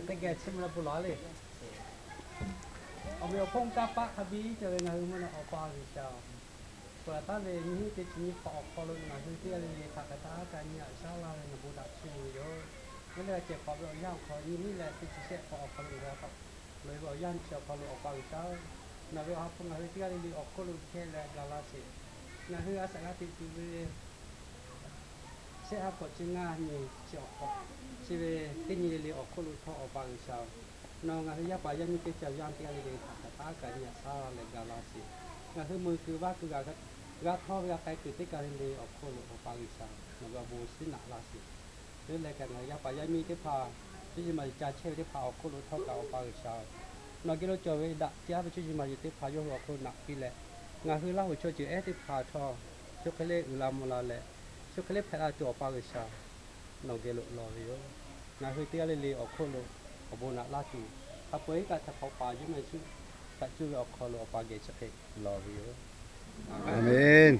Teˇ geh chiˇ mvuh leh bon lawˬ le. Awˬ meꞈ awˬ hponˇ kanˇ paˆ hk'a biˇ cawˬ ve ngaˬ hui mvuhˇ naw Awˬ pa G'uiˬsha-oˬ, peuˬ laˬ taˉ ve nyiˇ hinˉ teˇ chi nyiˇ hpaˍ awˬ hk'aw lo ngaˬ hui teˇ g'aˇ le le htaꞈ hk'aˬ htaˇ kaꞈ nyi aꞈ shaˉ laˇ ve ngaˬ bon htaꞈ chiˇ mvuh ve yoˬ. Yawˇ leh g'a cehˬ hpaˍ ve awˬ yanˇ awˬ hk'aw nyiˇ hinˉ leh teˇ chi shehˆ hpaˍ awˬ hk'aw lo ngaˬ hui a hk'aw loꞈ e ve awˬ yanˇ chi awˬ hk'aw lo Awˬ pa G'uiˬsha-oˬ, nawˬ ve awˬ ha hpu ngaˬ hui teˇ g'aˇ le le awˬ hk'oˆ lo chehˇ leh ga laˇ sheˍ. Ngaˬ hui a shaꞈ g'a teꞈ tuˬ ve shehˆ ha hkawꞈ chi ngaˇ nyi chi awˬ hk'aw, chi ve teˇ nyi le le awˬ hk'oˆ lo htawˇ Awˬ pa G'uiˬsha-oˬ, nawˬ ngaˬ hui yaˇ paˍ yaˇ miˇ teˇ ca yanˇ teˇ g'aˇ le le htaꞈ hk'aˬ htaˇ kaꞈ nyi aꞈ shaˉ laˇ leh ga laˇ sheˍ. Ngaˬ hui meuꞈ kuiˬ vaˇ kuiˬ g'a htawˇ ve g'a k'ai kuiˬ teˇ kaˬ le le awˬ hk'oˆ lo Awˬ pa G'uiˬsha nawˬ ve awˬ bon shiˉ naꞈ laˇ sheˍ. Yawˇ leh kaꞈ ngaˬ hui yaˇ paˍ yaˇ miˇ teˇ hpaˍ cuˇ yiˍ maˍ yiˍ ca chehˇ ve teˇ hpaˍ awˬ hk'oˆ lo htawˇ kaꞈ Awˬ pa G'uiˬsha-oˬ, nawˬ geh lo cawˬ ve daꞈ jaˇ ve cuˇ yiˍ maˍ yiˍ teˇ hpaˍ yawˇ hui awˬ hk'oˆ naꞈ piˇ leh, ngaˬ hui Laˇ huˍ chaw ceuˬ ehˉ teˇ hpaˍ htawˇ, chaw hk'e le uiˍ la mvuh la leh, chaw hk'e le hpehꞈ la tuˬ Awˬ pa G'uiˬsha nawˬ geh lo lawˬ ve yoˬ. Ngaˬ hui teˇ g'aˇ le le awˬ hk'oˆ lo awˬ bon naꞈ laˇ tuˬ, ha peuˬ iˉ kaˆ htaꞈ hk'awꞈ paˍ yawˇ meh shu htaꞈ cuˇ ve awˬ hk'aw lo Awˬ pa geh chi hk'e lawˬ ve yoˬ. Aˍmenˍ.